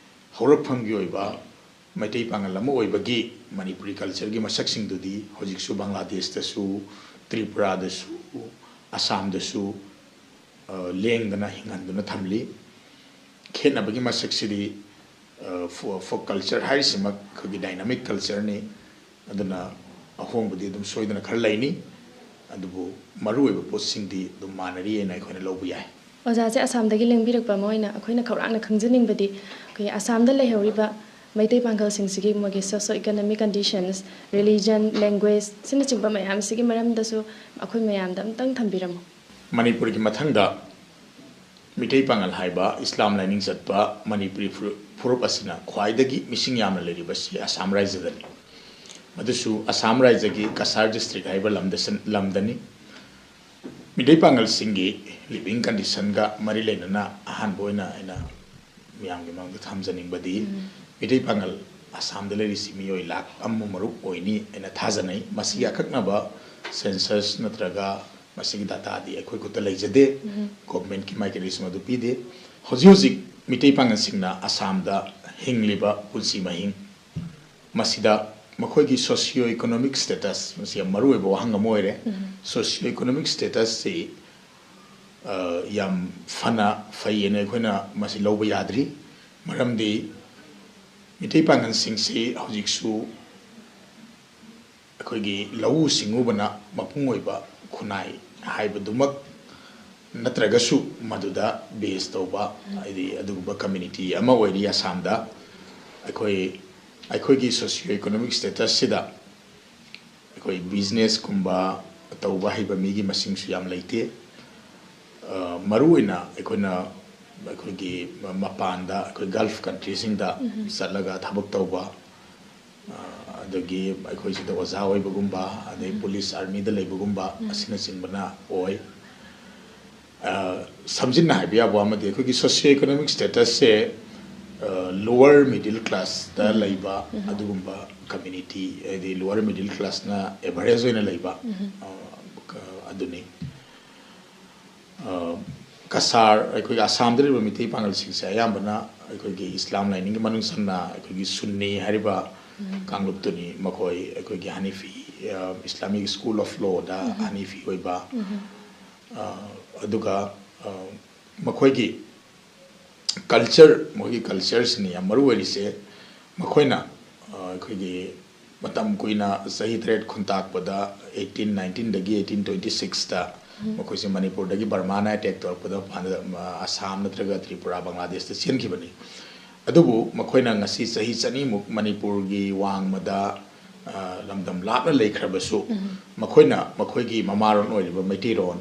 ꯍꯧꯔꯛꯐꯝꯒꯤ ꯑꯣꯏꯕ ꯃꯩꯇꯩ ꯄꯥꯉꯜ ꯑꯃ ꯑꯣꯏꯕꯒꯤ ꯃꯅꯤꯄꯨꯔꯤ ꯀꯜꯆꯔꯒꯤ ꯃꯁꯛꯁꯤꯡꯗꯨꯗꯤ ꯍꯧꯖꯤꯛꯁꯨ ꯕꯪꯒ꯭ꯂꯥꯗꯦꯁꯇꯁꯨ, ꯇ꯭ꯔꯤꯄꯨꯔꯥꯗꯁꯨ, ꯑꯁꯥꯝꯗꯁꯨ ꯂꯦꯡꯗꯅ ꯍꯤꯡꯍꯟꯗꯨꯅ ꯊꯝꯂꯤ꯫ ꯈꯦꯠꯅꯕꯒꯤ ꯃꯁꯛꯁꯤꯗꯤ ꯐꯣꯛ ꯀꯜꯆꯔ ꯍꯥꯏꯔꯤꯁꯤꯃꯛ ꯑꯩꯈꯣꯏꯒꯤ ꯗꯥꯏꯅꯥꯃꯤꯛ ꯀꯜꯆꯔꯅꯤ꯫ ꯑꯗꯨꯅ ꯑꯍꯣꯡꯕꯗꯤ ꯑꯗꯨꯝ ꯁꯣꯏꯗꯅ ꯈꯔ ꯂꯩꯅꯤ꯫ ꯑꯗꯨꯕꯨ ꯃꯔꯨꯑꯣꯏꯕ ꯄꯣꯠꯁꯤꯡꯗꯤ ꯑꯗꯨꯝ ꯃꯥꯟꯅꯔꯤ ꯍꯥꯏꯅ ꯑꯩꯈꯣꯏꯅ ꯂꯧꯕ ꯌꯥꯏ꯫ ꯑꯣꯖꯥꯁꯦ ꯑꯁꯥꯝꯗꯒꯤ ꯂꯦꯡꯕꯤꯔꯛꯄ ꯑꯃ ꯑꯣꯏꯅ ꯑꯩꯈꯣꯏꯅ ꯈꯧꯔꯥꯡꯅ ꯈꯪꯖꯅꯤꯡꯕꯗꯤ ꯑꯩꯈꯣꯏꯒꯤ ꯑꯁꯥꯝꯗ ꯂꯩꯍꯧꯔꯤꯕ ꯃꯩꯇꯩ ꯄꯥꯡꯒꯜꯁꯤꯡꯁꯤꯒꯤ ꯃꯣꯏꯒꯤ socio economic conditions, religion, language ꯁꯤꯅꯆꯤꯡꯕ ꯃꯌꯥꯝꯁꯤꯒꯤ ꯃꯔꯝꯗꯁꯨ ꯑꯩꯈꯣꯏ ꯃꯌꯥꯝꯗ ꯑꯝꯇꯪ ꯊꯝꯕꯤꯔꯝꯃꯨ꯫ ꯃꯅꯤꯄꯨꯔꯒꯤ ꯃꯊꯪꯗ ꯃꯤꯇꯩ ꯄꯥꯉꯜ ꯍꯥꯏꯕ ꯏꯁꯂꯥꯝ ꯂꯥꯏꯅꯤꯡ ꯆꯠꯄ ꯃꯅꯤꯄꯨꯔꯤ ꯐꯨꯔꯨꯞ, ꯐꯨꯔꯨꯞ ꯑꯁꯤꯅ ꯈ꯭ꯋꯥꯏꯗꯒꯤ ꯃꯤꯁꯤꯡ ꯌꯥꯝꯅ ꯂꯩꯔꯤꯕꯁꯤ ꯑꯁꯥꯝ ꯔꯥꯏꯖ꯭ꯌꯗꯅꯤ꯫ ꯃꯗꯨꯁꯨ ꯑꯁꯥꯝ ꯔꯥꯏꯖ꯭ꯌꯒꯤ ꯀꯁꯥꯔ ꯗꯤꯁꯇ꯭ꯔꯤꯛ ꯍꯥꯏꯕ ꯂꯝꯗ ꯁꯟ-, ꯂꯝꯗꯅꯤ꯫ ꯃꯤꯇꯩ ꯄꯥꯉꯜꯁꯤꯡꯒꯤ ꯂꯤꯚꯤꯡ ꯀꯟꯗꯤꯁꯟꯒ ꯃꯔꯤ ꯂꯩꯅꯅ ꯑꯍꯥꯟꯕ ꯑꯣꯏꯅ ꯑꯩꯅ ꯃꯤꯌꯥꯝꯒꯤ ꯃꯥꯡꯗ ꯊꯝꯖꯅꯤꯡꯕꯗꯤ, ꯎꯝ꯫ ꯃꯤꯇꯩ ꯄꯥꯉꯜ ꯑꯁꯥꯝꯗ ꯂꯩꯔꯤꯁꯤ ꯃꯤꯑꯣꯏ ꯂꯥꯈ ꯑꯃ ꯃꯔꯨꯛ ꯑꯣꯏꯅꯤ ꯍꯥꯏꯅ ꯊꯥꯖꯅꯩ꯫ ꯃꯁꯤꯒꯤ ꯑꯀꯛꯅꯕ ꯁꯦꯟꯁꯁ ꯅꯠꯇ꯭ꯔꯒ ꯃꯁꯤꯒꯤ ꯗꯥꯇꯥꯗꯤ ꯑꯩꯈꯣꯏ ꯈꯨꯠꯇ ꯂꯩꯖꯗꯦ꯫ ꯎꯝ꯫ ꯒꯣꯚꯔꯟꯃꯦꯟꯠꯀꯤ ꯃꯥꯏꯀꯩꯗꯒꯤꯁꯨ ꯃꯗꯨ ꯄꯤꯗꯦ꯫ ꯍꯧꯖꯤꯛ ꯍꯧꯖꯤꯛ ꯃꯤꯇꯩ ꯄꯥꯉꯜꯁꯤꯡꯅ ꯑꯁꯥꯝꯗ ꯍꯤꯡꯂꯤꯕ ꯄꯨꯟꯁꯤ ꯃꯍꯤꯡ, ꯃꯁꯤꯗ ꯃꯈꯣꯏꯒꯤ socio economic status, ꯃꯁꯤ ꯌꯥꯝ ꯃꯔꯨꯑꯣꯏꯕ ꯋꯥꯍꯪ ꯑꯃ ꯑꯣꯏꯔꯦ꯫ ꯎꯝ꯫ Socio economic status ꯁꯤ, ꯑ, ꯌꯥꯝ ꯐꯅ ꯐꯩ ꯍꯥꯏꯅ ꯑꯩꯈꯣꯏꯅ ꯃꯁꯤ ꯂꯧꯕ ꯌꯥꯗ꯭ꯔꯤ꯫ ꯃꯔꯝꯗꯤ ꯃꯤꯇꯩ ꯄꯥꯉꯜꯁꯤꯡꯁꯤ ꯍꯧꯖꯤꯛꯁꯨ ꯑꯩꯈꯣꯏꯒꯤ ꯂꯧꯎ ꯁꯤꯡꯎꯕꯅ ꯃꯄꯨꯡ ꯑꯣꯏꯕ ꯈꯨꯟꯅꯥꯏ ꯍꯥꯏꯕꯗꯨꯃꯛ ꯅꯠꯇ꯭ꯔꯒꯁꯨ, ꯃꯗꯨꯗ ꯕꯦꯖ ꯇꯧꯕ, ꯍꯥꯏꯗꯤ ꯑꯗꯨꯒꯨꯝꯕ ꯀꯝꯃ꯭ꯌꯨꯅꯤꯇꯤ ꯑꯃ ꯑꯣꯏꯔꯤ ꯑꯁꯥꯝꯗ꯫ ꯑꯩꯈꯣꯏ, ꯑꯩꯈꯣꯏꯒꯤ socio economic status ꯁꯤꯗ ꯑꯩꯈꯣꯏ ꯕꯤꯖꯤꯅꯦꯁꯀꯨꯝꯕ ꯇꯧꯕ ꯍꯩꯕ ꯃꯤꯒꯤ ꯃꯁꯤꯡꯁꯨ ꯌꯥꯝ ꯂꯩꯇꯦ꯫ ꯑ, ꯃꯔꯨꯑꯣꯏꯅ ꯑꯩꯈꯣꯏꯅ, ꯑꯩꯈꯣꯏꯒꯤ ꯃꯄꯥꯟꯗ, ꯑꯩꯈꯣꯏ ꯒꯜꯐ ꯀꯟꯇ꯭ꯔꯤꯁꯤꯡꯗ ꯎꯝ꯫ ꯆꯠꯂꯒ ꯊꯕꯛ ꯇꯧꯕ, ꯑ, ꯑꯗꯒꯤ ꯑꯩꯈꯣꯏ ꯁꯤꯗ ꯑꯣꯖꯥ ꯑꯣꯏꯕꯒꯨꯝꯕ, ꯑꯗꯩ ꯎꯝ꯫ ꯄꯨꯂꯤꯁ, ꯑꯥꯔꯃꯤꯗ ꯂꯩꯕꯒꯨꯝꯕ, ꯎꯝ꯫ ꯑꯁꯤꯅꯆꯤꯡꯕꯅ ꯑꯣꯏ꯫ ꯑ, ꯁꯝꯖꯤꯟꯅ ꯍꯥꯏꯕ ꯌꯥꯕ ꯑꯃꯗꯤ, ꯑꯩꯈꯣꯏꯒꯤ socio economic status ꯁꯦ, ꯑ, lower middle class ꯇ ꯎꯝ꯫ ꯂꯩꯕ ꯎꯝ꯫ ꯑꯗꯨꯒꯨꯝꯕ ꯀꯝꯃ꯭ꯌꯨꯅꯤꯇꯤ, ꯍꯥꯏꯗꯤ lower middle class ꯅ average ꯑꯣꯏꯅ ꯂꯩꯕ, ꯎꯝ꯫ ꯑ, ꯀ-, ꯑꯗꯨꯅꯤ꯫ ꯑ, ꯀꯁꯥꯔ, ꯑꯩꯈꯣꯏꯒꯤ ꯑꯁꯥꯝꯗ ꯂꯩꯔꯤꯕ ꯃꯤꯇꯩ ꯄꯥꯉꯜꯁꯤꯡꯁꯦ ꯑꯌꯥꯝꯕꯅ ꯑꯩꯈꯣꯏꯒꯤ ꯏꯁꯂꯥꯝ ꯂꯥꯏꯅꯤꯡꯒꯤ ꯃꯅꯨꯡ ꯆꯟꯅ ꯑꯩꯈꯣꯏꯒꯤ ꯁꯨꯟꯅꯤ ꯍꯥꯏꯔꯤꯕ ꯎꯝ꯫ ꯀꯥꯡꯂꯨꯞꯇꯨꯅꯤ꯫ ꯃꯈꯣꯏ ꯑꯩꯈꯣꯏꯒꯤ ꯍꯅꯤꯐꯤ, ꯑ, Islamic School of Law ꯗ ꯎꯝ꯫ ꯍꯅꯤꯐꯤ ꯑꯣꯏꯕ, ꯎꯝ꯫ ꯑ, ꯑꯗꯨꯒ, ꯑ, ꯃꯈꯣꯏꯒꯤ ꯀꯜꯆꯔ, ꯃꯈꯣꯏꯒꯤ ꯀꯜꯆꯔꯁꯤꯅꯤ ꯌꯥꯝ ꯃꯔꯨ ꯑꯣꯏꯔꯤꯁꯦ꯫ ꯃꯈꯣꯏꯅ, ꯑ, ꯑꯩꯈꯣꯏꯒꯤ ꯃꯇꯝ ꯀꯨꯏꯅ, ꯆꯍꯤ ꯇꯔꯦꯠ ꯈꯨꯟꯇꯥꯛꯄꯗ, eighteen nineteen ꯗꯒꯤ eighteen twenty six ꯇ ꯎꯝ꯫ ꯃꯈꯣꯏꯁꯦ ꯃꯅꯤꯄꯨꯔꯗꯒꯤ ꯕꯔꯃꯥꯅ ꯑꯦꯇꯦꯛ ꯇꯧꯔꯛꯄꯗ ꯃꯄꯥꯟꯗ, ꯑ, ꯑꯁꯥꯝ ꯅꯠꯇ꯭ꯔꯒ ꯇ꯭ꯔꯤꯄꯨꯔꯥ, ꯕꯪꯒ꯭ꯂꯥꯗꯦꯁꯇ ꯆꯦꯟꯈꯤꯕꯅꯤ꯫ ꯑꯗꯨꯕꯨ ꯃꯈꯣꯏꯅ ꯉꯁꯤ ꯆꯍꯤ ꯆꯅꯤꯃꯨꯛ ꯃꯅꯤꯄꯨꯔꯒꯤ ꯋꯥꯡꯃꯗ, ꯑ, ꯂꯝꯗꯝ ꯂꯥꯞꯅ ꯂꯩꯈ꯭ꯔꯕꯁꯨ, ꯎꯝ꯫ ꯃꯈꯣꯏꯅ ꯃꯈꯣꯏꯒꯤ ꯃꯃꯥꯔꯣꯟ ꯑꯣꯏꯔꯤꯕ ꯃꯩꯇꯩꯔꯣꯟ,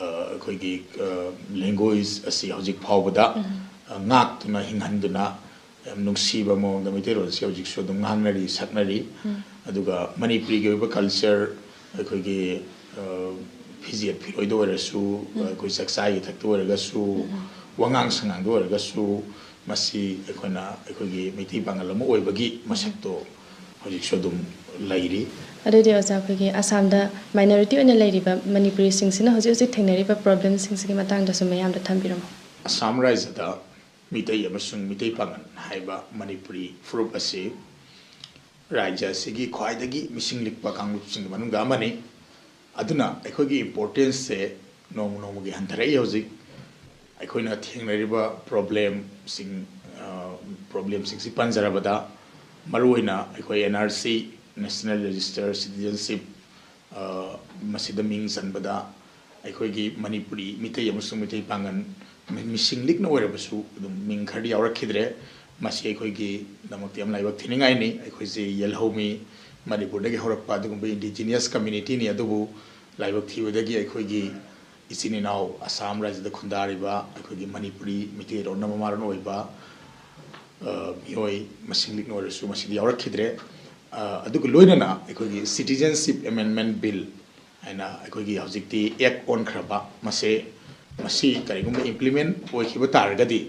ꯑꯩꯈꯣꯏꯒꯤ ꯂꯦꯡꯒ꯭ꯋꯦꯖ ꯑꯁꯤ ꯍꯧꯖꯤꯛ ꯐꯥꯎꯕꯗ ꯉꯥꯛꯇꯨꯅ ꯍꯤꯡꯍꯟꯗꯨꯅ ꯌꯥꯝ ꯅꯨꯡꯁꯤꯕ ꯃꯑꯣꯡꯗ ꯃꯩꯇꯩꯂꯣꯟꯁꯤ ꯍꯧꯖꯤꯛꯁꯨ ꯑꯗꯨꯝ ꯉꯥꯡꯅꯔꯤ, ꯁꯛꯅꯔꯤ꯫ ꯑꯗꯨꯒ ꯃꯅꯤꯄꯨꯔꯤꯒꯤ ꯑꯣꯏꯕ ꯀꯜꯆꯔ, ꯑꯩꯈꯣꯏꯒꯤ ꯐꯤꯖꯦꯠ ꯐꯤꯔꯣꯏꯗ ꯑꯣꯏꯔꯁꯨ, ꯑꯩꯈꯣꯏ ꯆꯥꯛꯆꯥ ꯌꯨꯊꯛꯇ ꯑꯣꯏꯔꯒꯁꯨ, ꯋꯥꯉꯥꯡ ꯁꯉꯥꯡꯗ ꯑꯣꯏꯔꯒꯁꯨ, ꯃꯁꯤ ꯑꯩꯈꯣꯏꯅ ꯑꯩꯈꯣꯏꯒꯤ ꯃꯩꯇꯩ ꯄꯥꯉꯜ ꯑꯃ ꯑꯣꯏꯕꯒꯤ ꯃꯁꯛꯇꯣ ꯍꯧꯖꯤꯛꯁꯨ ꯑꯗꯨꯝ ꯂꯩꯔꯤ꯫ ꯑꯗꯨꯗꯤ ꯑꯣꯖꯥ, ꯑꯩꯈꯣꯏꯒꯤ ꯑꯁꯥꯝꯗ ꯃꯥꯏꯅꯣꯔꯤꯇꯤ ꯑꯣꯏꯅ ꯂꯩꯔꯤꯕ ꯃꯅꯤꯄꯨꯔꯤꯁꯤꯡꯁꯤꯅ ꯍꯧꯖꯤꯛ ꯍꯧꯖꯤꯛ ꯊꯦꯡꯅꯔꯤꯕ ꯄ꯭ꯔꯣꯕ꯭ꯂꯦꯝꯁꯤꯡꯁꯤꯒꯤ ꯃꯇꯥꯡꯗꯁꯨ ꯃꯌꯥꯝꯗ ꯊꯝꯕꯤꯔꯝꯃꯨ꯫ ꯑꯁꯥꯝ ꯔꯥꯏꯖ꯭ꯌꯗ ꯃꯤꯇꯩ ꯑꯃꯁꯨꯡ ꯃꯤꯇꯩ ꯄꯥꯉꯜ ꯍꯥꯏꯕ ꯃꯅꯤꯄꯨꯔꯤ ꯐꯨꯔꯨꯞ ꯑꯁꯤ ꯔꯥꯏꯖ꯭ꯌ ꯑꯁꯤꯒꯤ ꯈ꯭ꯋꯥꯏꯗꯒꯤ ꯃꯤꯁꯤꯡ ꯂꯤꯛꯄ ꯀꯥꯡꯂꯨꯞꯁꯤꯡꯒꯤ ꯃꯅꯨꯡꯗ ꯑꯃꯅꯤ꯫ ꯑꯗꯨꯅ ꯑꯩꯈꯣꯏꯒꯤ ꯏꯝꯄꯣꯔꯇꯦꯟꯁꯁꯦ ꯅꯣꯡꯃ ꯅꯣꯡꯃꯒꯤ ꯍꯟꯊꯔꯛꯏ꯫ ꯍꯧꯖꯤꯛ ꯑꯩꯈꯣꯏꯅ ꯊꯦꯡꯅꯔꯤꯕ ꯄ꯭ꯔꯣꯕ꯭ꯂꯦꯝꯁꯤꯡ, ꯄ꯭ꯔꯣꯕ꯭ꯂꯦꯝꯁꯤꯡꯁꯤ ꯄꯟꯖꯔꯕꯗ, ꯃꯔꯨꯑꯣꯏꯅ ꯑꯩꯈꯣꯏ N R C, national register citizenship, ꯃꯁꯤꯗ ꯃꯤꯡ ꯆꯟꯕꯗ ꯑꯩꯈꯣꯏꯒꯤ ꯃꯅꯤꯄꯨꯔꯤ ꯃꯤꯇꯩ ꯑꯃꯁꯨꯡ ꯃꯤꯇꯩ ꯄꯥꯉꯜ ꯃꯤ-, ꯃꯤꯁꯤꯡ ꯂꯤꯛꯅ ꯑꯣꯏꯔꯕꯁꯨ ꯑꯗꯨꯝ ꯃꯤꯡ ꯈꯔꯗꯤ ꯌꯥꯎꯔꯛꯈꯤꯗ꯭ꯔꯦ꯫ ꯃꯁꯤ ꯑꯩꯈꯣꯏꯒꯤꯗꯃꯛꯇꯤ ꯌꯥꯝ ꯂꯥꯏꯕꯛ ꯊꯤꯅꯤꯡꯉꯥꯏꯅꯤ꯫ ꯑꯩꯈꯣꯏꯁꯦ ꯌꯦꯜꯍꯧꯃꯤ, ꯃꯅꯤꯄꯨꯔꯗꯒꯤ ꯍꯧꯔꯛꯄ ꯑꯗꯨꯒꯨꯝꯕ ꯏꯟꯗꯤꯖꯤꯅꯤꯌꯁ ꯀꯝꯃ꯭ꯌꯨꯅꯤꯇꯤꯅꯤ꯫ ꯑꯗꯨꯕꯨ ꯂꯥꯏꯕꯛ ꯊꯤꯕꯗꯒꯤ ꯑꯩꯈꯣꯏꯒꯤ ꯏꯆꯤꯟ ꯏꯅꯥꯎ ꯑꯁꯥꯝ ꯔꯥꯏꯖ꯭ꯌꯗ ꯈꯨꯟꯗꯥꯔꯤꯕ ꯑꯩꯈꯣꯏꯒꯤ ꯃꯅꯤꯄꯨꯔꯤ ꯃꯤꯇꯩꯔꯣꯟꯅ ꯃꯃꯥꯂꯣꯟ ꯑꯣꯏꯕ, ꯑ, ꯃꯤꯑꯣꯏ ꯃꯁꯤꯡ ꯂꯤꯛꯅ ꯑꯣꯏꯔꯁꯨ ꯃꯁꯤꯗꯤ ꯌꯥꯎꯔꯛꯈꯤꯗ꯭ꯔꯦ꯫ ꯑ, ꯑꯗꯨꯒ ꯂꯣꯏꯅꯅ ꯑꯩꯈꯣꯏꯒꯤ ꯁꯤꯇꯤꯖꯟꯁꯤꯞ ꯑꯦꯃꯦꯟꯃꯦꯟ ꯕꯤꯜ ꯍꯥꯏꯅ ꯑꯩꯈꯣꯏꯒꯤ ꯍꯧꯖꯤꯛꯇꯤ ꯑꯦꯛ ꯑꯣꯟꯈ꯭ꯔꯕ, ꯃꯁꯦ, ꯃꯁꯤ ꯀꯔꯤꯒꯨꯝꯕ ꯏꯝꯄ꯭ꯂꯤꯃꯦꯟ ꯑꯣꯏꯈꯤꯕ ꯇꯥꯔꯒꯗꯤ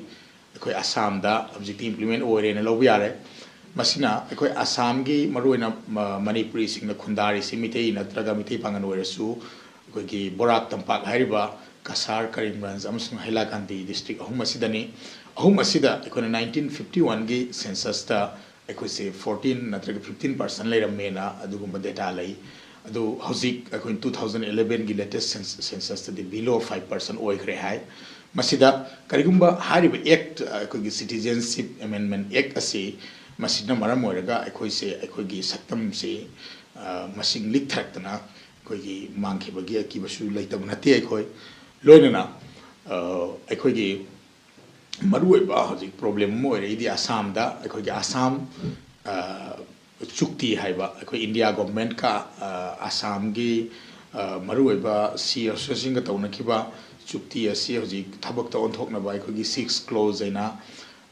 ꯑꯩꯈꯣꯏ ꯑꯁꯥꯝꯗ ꯍꯧꯖꯤꯛꯇꯤ ꯏꯝꯄ꯭ꯂꯤꯃꯦꯟ ꯑꯣꯏꯔꯦꯅ ꯂꯧꯕ ꯌꯥꯔꯦ꯫ ꯃꯁꯤꯅ ꯑꯩꯈꯣꯏ ꯑꯁꯥꯝꯒꯤ, ꯃꯔꯨꯑꯣꯏꯅ ꯃ-, ꯃꯅꯤꯄꯨꯔꯤꯁꯤꯡꯅ ꯈꯨꯟꯗꯥꯔꯤꯁꯤ ꯃꯤꯇꯩ ꯅꯠꯇ꯭ꯔꯒ ꯃꯤꯇꯩ ꯄꯥꯉꯜ ꯑꯣꯏꯔꯁꯨ, ꯑꯩꯈꯣꯏꯒꯤ ꯕꯣꯔꯥꯛ ꯇꯝꯄꯥꯛ ꯍꯥꯏꯔꯤꯕ ꯀꯁꯥꯔ, ꯀꯔꯤꯝꯒꯟꯖ ꯑꯃꯁꯨꯡ ꯍꯩꯂꯥꯀꯥꯟꯗꯤ ꯗꯤꯁꯇ꯭ꯔꯤꯛ ꯑꯍꯨꯝ ꯑꯁꯤꯗꯅꯤ꯫ ꯑꯍꯨꯝ ꯑꯁꯤꯗ ꯑꯩꯈꯣꯏꯅ ꯅꯥꯏꯟꯇꯤꯟ ꯐꯤꯐꯇꯤ ꯋꯥꯟꯒꯤ ꯁꯦꯟꯁꯁꯇ ꯑꯩꯈꯣꯏꯁꯦ ꯐꯣꯔꯇꯤꯟ ꯅꯠꯇ꯭ꯔꯒ ꯐꯤꯐꯇꯤꯟ ꯄꯥꯔꯁꯦꯟ ꯂꯩꯔꯝꯃꯦꯅ ꯑꯗꯨꯒꯨꯝꯕ ꯗꯦꯇꯥ ꯂꯩ꯫ ꯑꯗꯨ ꯍꯧꯖꯤꯛ ꯑꯩꯈꯣꯏ ꯇꯨ ꯊꯥꯎꯖꯟ ꯏꯂꯦꯚꯦꯟꯒꯤ ꯂꯦꯇꯦꯁ ꯁꯦꯟꯁ-, ꯁꯦꯟꯁꯁꯇꯗꯤ ꯕꯤꯂꯣ ꯐꯥꯏꯚ ꯄꯥꯔꯁꯦꯟ ꯑꯣꯏꯈ꯭ꯔꯦ ꯍꯥꯏ꯫ ꯃꯁꯤꯗ ꯀꯔꯤꯒꯨꯝꯕ ꯍꯥꯏꯔꯤꯕ ꯑꯦꯛ, ꯑꯩꯈꯣꯏꯒꯤ ꯁꯤꯇꯤꯖꯦꯟꯁꯤꯞ ꯑꯦꯃꯦꯟꯃꯦꯟ ꯑꯦꯛ ꯑꯁꯤ, ꯃꯁꯤꯅ ꯃꯔꯝ ꯑꯣꯏꯔꯒ ꯑꯩꯈꯣꯏꯁꯦ, ꯑꯩꯈꯣꯏꯒꯤ ꯁꯛꯇꯝꯁꯤ, ꯑ, ꯃꯁꯤꯡ ꯂꯤꯛꯊꯔꯛꯇꯅ ꯑꯩꯈꯣꯏꯒꯤ ꯃꯥꯡꯈꯤꯕꯒꯤ ꯑꯀꯤꯕꯁꯨ ꯂꯩꯇꯕ ꯅꯠꯇꯦ ꯑꯩꯈꯣꯏ꯫ ꯂꯣꯏꯅꯅ, ꯑ, ꯑꯩꯈꯣꯏꯒꯤ ꯃꯔꯨꯑꯣꯏꯕ ꯍꯧꯖꯤꯛ ꯄ꯭ꯔꯣꯕ꯭ꯂꯦꯝ ꯑꯃ ꯑꯣꯏꯔꯛꯏꯗꯤ ꯑꯁꯥꯝꯗ, ꯑꯩꯈꯣꯏꯒꯤ ꯑꯁꯥꯝ, ꯑ, ꯆꯨꯛꯇꯤ ꯍꯥꯏꯕ, ꯑꯩꯈꯣꯏ ꯏꯟꯗꯤꯌꯥ ꯒꯣꯚꯔꯟꯃꯦꯟꯠꯀ, ꯑ, ꯑꯁꯥꯝꯒꯤ, ꯑ, ꯃꯔꯨꯑꯣꯏꯕ ꯁꯤ ꯑꯦꯁꯣꯁꯤꯌꯦꯁꯟꯒ ꯇꯧꯅꯈꯤꯕ ꯆꯨꯛꯇꯤ ꯑꯁꯤ ꯍꯧꯖꯤꯛ ꯊꯕꯛꯇ ꯑꯣꯟꯊꯣꯛꯅꯕ ꯑꯩꯈꯣꯏꯒꯤ ꯁꯤꯛꯁ ꯀ꯭ꯂꯣꯖ ꯍꯥꯏꯅ,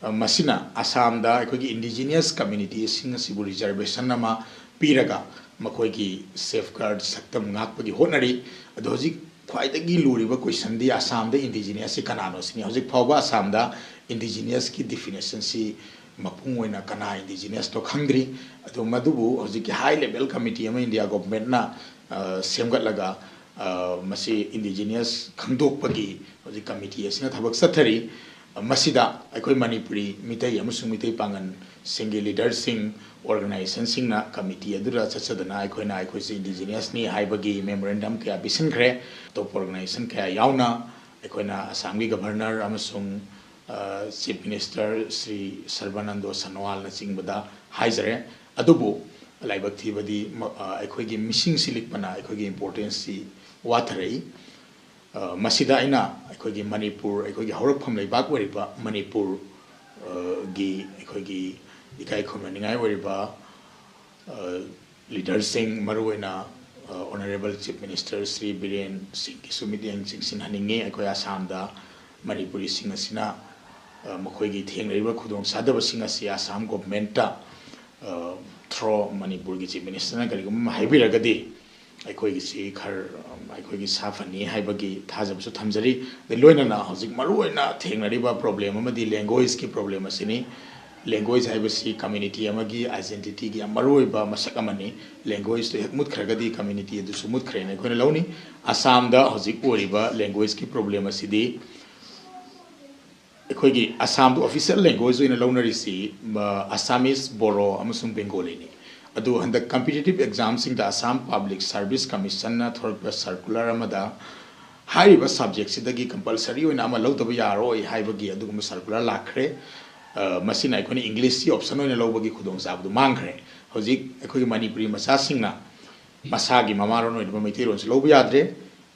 ꯑ, ꯃꯁꯤꯅ ꯑꯁꯥꯝꯗ ꯑꯩꯈꯣꯏꯒꯤ ꯏꯟꯗꯤꯖꯤꯅꯤꯌꯁ ꯀꯝꯃ꯭ꯌꯨꯅꯤꯇꯤꯁꯤꯡ ꯑꯁꯤꯕꯨ ꯔꯤꯖꯔꯕꯦꯁꯟ ꯑꯃ ꯄꯤꯔꯒ ꯃꯈꯣꯏꯒꯤ ꯁꯦꯐꯒꯥꯔꯗ, ꯁꯛꯇꯝ ꯉꯥꯛꯄꯒꯤ ꯍꯣꯠꯅꯔꯤ꯫ ꯑꯗꯣ ꯍꯧꯖꯤꯛ ꯈ꯭ꯋꯥꯏꯗꯒꯤ ꯂꯨꯔꯤꯕ ꯀꯣꯏꯁꯟꯗꯤ ꯑꯁꯥꯝꯗ ꯏꯟꯗꯤꯖꯤꯅꯤꯌꯁꯁꯤ ꯀꯅꯥꯅꯣ ꯁꯤꯅꯤ꯫ ꯍꯧꯖꯤꯛ ꯐꯥꯎꯕ ꯑꯁꯥꯝꯗ ꯏꯟꯗꯤꯖꯤꯅꯤꯌꯁꯀꯤ ꯗꯤꯐꯤꯅꯤꯁꯟꯁꯤ ꯃꯄꯨꯡ ꯑꯣꯏꯅ ꯀꯅꯥ ꯏꯟꯗꯤꯖꯤꯅꯤꯌꯁꯇꯣ ꯈꯪꯗ꯭ꯔꯤ꯫ ꯑꯗꯣ ꯃꯗꯨꯕꯨ ꯍꯧꯖꯤꯛꯀꯤ ꯍꯥꯏ ꯂꯦꯚꯦꯜ ꯀꯃꯤꯇꯤ ꯑꯃ ꯏꯟꯗꯤꯌꯥ ꯒꯣꯚꯔꯟꯃꯦꯟꯠꯅ, ꯑ, ꯁꯦꯝꯒꯠꯂꯒ, ꯑ, ꯃꯁꯤ ꯏꯟꯗꯤꯖꯤꯅꯤꯌꯁ ꯈꯪꯗꯣꯛꯄꯒꯤ ꯍꯧꯖꯤꯛ ꯀꯃꯤꯇꯤ ꯑꯁꯤꯅ ꯊꯕꯛ ꯆꯠꯊꯔꯤ꯫ ꯃꯁꯤꯗ ꯑꯩꯈꯣꯏ ꯃꯅꯤꯄꯨꯔꯤ ꯃꯤꯇꯩ ꯑꯃꯁꯨꯡ ꯃꯤꯇꯩ ꯄꯥꯉꯜꯁꯤꯡꯒꯤ ꯂꯤꯗꯔꯁꯤꯡ, ꯑꯣꯔꯒꯅꯥꯏꯖꯦꯁꯟꯁꯤꯡꯅ ꯀꯃꯤꯇꯤ ꯑꯗꯨꯗ ꯆꯠꯆꯗꯨꯅ ꯑꯩꯈꯣꯏꯅ ꯑꯩꯈꯣꯏꯁꯦ ꯏꯟꯗꯤꯖꯤꯅꯤꯌꯁꯅꯤ ꯍꯥꯏꯕꯒꯤ ꯃꯦꯃꯣꯔꯦꯟꯗꯝ ꯀꯌꯥ ꯄꯤꯁꯤꯟꯈ꯭ꯔꯦ꯫ ꯑꯇꯣꯞꯄ ꯑꯣꯔꯒꯅꯥꯏꯖꯦꯁꯟ ꯀꯌꯥ ꯌꯥꯎꯅ ꯑꯩꯈꯣꯏꯅ ꯑꯁꯥꯝꯒꯤ ꯒꯚꯔꯅꯔ ꯑꯃꯁꯨꯡ, ꯑ, ꯆꯤꯐ ꯃꯤꯅꯤꯁꯇꯔ ꯁ꯭ꯔꯤ ꯁꯔꯕꯥꯅꯟꯗꯣ ꯁꯣꯅꯣꯋꯥꯜꯅꯆꯤꯡꯕꯗ ꯍꯥꯏꯖꯔꯦ꯫ ꯑꯗꯨꯕꯨ ꯂꯥꯏꯕꯛ ꯊꯤꯕꯗꯤ ꯃ-, ꯑ, ꯑꯩꯈꯣꯏꯒꯤ ꯃꯤꯁꯤꯡꯁꯤ ꯂꯤꯛꯄꯅ ꯑꯩꯈꯣꯏꯒꯤ ꯏꯝꯄꯣꯔꯇꯦꯟꯁꯁꯤ ꯋꯥꯊꯔꯛꯏ꯫ ꯑ, ꯃꯁꯤꯗ ꯑꯩꯅ ꯑꯩꯈꯣꯏꯒꯤ ꯃꯅꯤꯄꯨꯔ, ꯑꯩꯈꯣꯏꯒꯤ ꯍꯧꯔꯛꯐꯝ ꯂꯩꯕꯥꯛ ꯑꯣꯏꯔꯤꯕ ꯃꯅꯤꯄꯨꯔ, ꯑ, ꯒꯤ ꯑꯩꯈꯣꯏꯒꯤ ꯏꯀꯥꯏ ꯈꯨꯝꯅꯅꯤꯡꯉꯥꯏ ꯑꯣꯏꯔꯤꯕ, ꯑ, ꯂꯤꯗꯔꯁꯤꯡ, ꯃꯔꯨꯑꯣꯏꯅ, ꯑ, honourable chief minister Shri Biren ꯁꯤꯡꯒꯤꯁꯨ ꯃꯤꯠꯌꯦꯡ ꯆꯤꯡꯁꯤꯟꯍꯟꯅꯤꯡꯉꯤ꯫ ꯑꯩꯈꯣꯏ ꯑꯁꯥꯝꯗ ꯃꯅꯤꯄꯨꯔꯤꯁꯤꯡ ꯑꯁꯤꯅ, ꯑ, ꯃꯈꯣꯏꯒꯤ ꯊꯦꯡꯅꯔꯤꯕ ꯈꯨꯗꯣꯡꯆꯥꯗꯕꯁꯤꯡ ꯑꯁꯤ ꯑꯁꯥꯝ ꯒꯣꯚꯔꯟꯃꯦꯟꯠꯇ, ꯑ, ꯊ꯭ꯔꯣ ꯃꯅꯤꯄꯨꯔꯒꯤ ꯆꯤꯐ ꯃꯤꯅꯤꯁꯇꯔꯅ ꯀꯔꯤꯒꯨꯝꯕ ꯑꯃ ꯍꯥꯏꯕꯤꯔꯒꯗꯤ ꯑꯩꯈꯣꯏꯒꯤꯁꯤ ꯈꯔ, ꯑ, ꯑꯩꯈꯣꯏꯒꯤ ꯁꯥꯐꯅꯤ ꯍꯥꯏꯕꯒꯤ ꯊꯥꯖꯕꯁꯨ ꯊꯝꯖꯔꯤ꯫ ꯑꯗꯩ ꯂꯣꯏꯅꯅ ꯍꯧꯖꯤꯛ ꯃꯔꯨꯑꯣꯏꯅ ꯊꯦꯡꯅꯔꯤꯕ ꯄ꯭ꯔꯣꯕ꯭ꯂꯦꯝ ꯑꯃꯗꯤ ꯂꯦꯡꯒ꯭ꯋꯦꯖꯀꯤ ꯄ꯭ꯔꯣꯕ꯭ꯂꯦꯝ ꯑꯁꯤꯅꯤ꯫ ꯂꯦꯡꯒ꯭ꯋꯦꯖ ꯍꯥꯏꯕꯁꯤ ꯀꯝꯃ꯭ꯌꯨꯅꯤꯇꯤ ꯑꯃꯒꯤ ꯑꯥꯏꯗꯦꯟꯇꯤꯇꯤꯒꯤ ꯌꯥꯝ ꯃꯔꯨꯑꯣꯏꯕ ꯃꯁꯛ ꯑꯃꯅꯤ꯫ ꯂꯦꯡꯒ꯭ꯋꯦꯖꯇꯨ ꯍꯦꯛ ꯃꯨꯠꯈ꯭ꯔꯒꯗꯤ ꯀꯝꯃ꯭ꯌꯨꯅꯤꯇꯤ ꯑꯗꯨꯁꯨ ꯃꯨꯠꯈ꯭ꯔꯦꯅ ꯑꯩꯈꯣꯏꯅ ꯂꯧꯅꯤ꯫ ꯑꯁꯥꯝꯗ ꯍꯧꯖꯤꯛ ꯑꯣꯏꯔꯤꯕ ꯂꯦꯡꯒ꯭ꯋꯦꯖꯀꯤ ꯄ꯭ꯔꯣꯕ꯭ꯂꯦꯝ ꯑꯁꯤꯗꯤ ꯑꯩꯈꯣꯏꯒꯤ ꯑꯁꯥꯝꯗ ꯑꯣꯐꯤꯁꯤꯌꯦꯜ ꯂꯦꯡꯒ꯭ꯋꯦꯖ ꯑꯣꯏꯅ ꯂꯧꯅꯔꯤꯁꯤ, ꯑ, ꯑꯁꯥꯃꯤꯁ, ꯕꯣꯔꯣ ꯑꯃꯁꯨꯡ ꯕꯦꯡꯒꯣꯂꯤꯅꯤ꯫ ꯑꯗꯨ ꯍꯟꯗꯛ ꯀꯝꯄꯤꯇꯤꯇꯤꯞ ꯑꯦꯛꯖꯥꯝꯁꯤꯡꯗ ꯑꯁꯥꯝ ꯄꯕ꯭ꯂꯤꯛ ꯁꯥꯔꯚꯤꯁ ꯀꯃꯤꯁꯟꯅ ꯊꯣꯔꯛꯄ ꯁꯔꯀꯨꯂꯔ ꯑꯃꯗ ꯍꯥꯏꯔꯤꯕ ꯁꯕꯖꯦꯛꯁꯤꯗꯒꯤ ꯀꯝꯄꯜꯁꯔꯤ ꯑꯣꯏꯅ ꯑꯃ ꯂꯧꯗꯕ ꯌꯥꯔꯣꯏ ꯍꯥꯏꯕꯒꯤ ꯑꯗꯨꯒꯨꯝꯕ ꯁꯔꯀꯨꯂꯔ ꯂꯥꯛꯈ꯭ꯔꯦ꯫ ꯑ, ꯃꯁꯤꯅ ꯑꯩꯈꯣꯏꯅ ꯏꯪꯂꯤꯁꯀꯤ ꯑꯣꯞꯁꯟ ꯑꯣꯏꯅ ꯂꯧꯕꯒꯤ ꯈꯨꯗꯣꯡꯆꯥꯕꯗꯨ ꯃꯥꯡꯈ꯭ꯔꯦ꯫ ꯍꯧꯖꯤꯛ ꯑꯩꯈꯣꯏꯒꯤ ꯃꯅꯤꯄꯨꯔꯤ ꯃꯆꯥꯁꯤꯡꯅ ꯃꯁꯥꯒꯤ ꯃꯃꯥꯂꯣꯟ ꯑꯣꯏꯔꯤꯕ ꯃꯩꯇꯩꯂꯣꯟꯁꯨ ꯂꯧꯕ ꯌꯥꯗ꯭ꯔꯦ꯫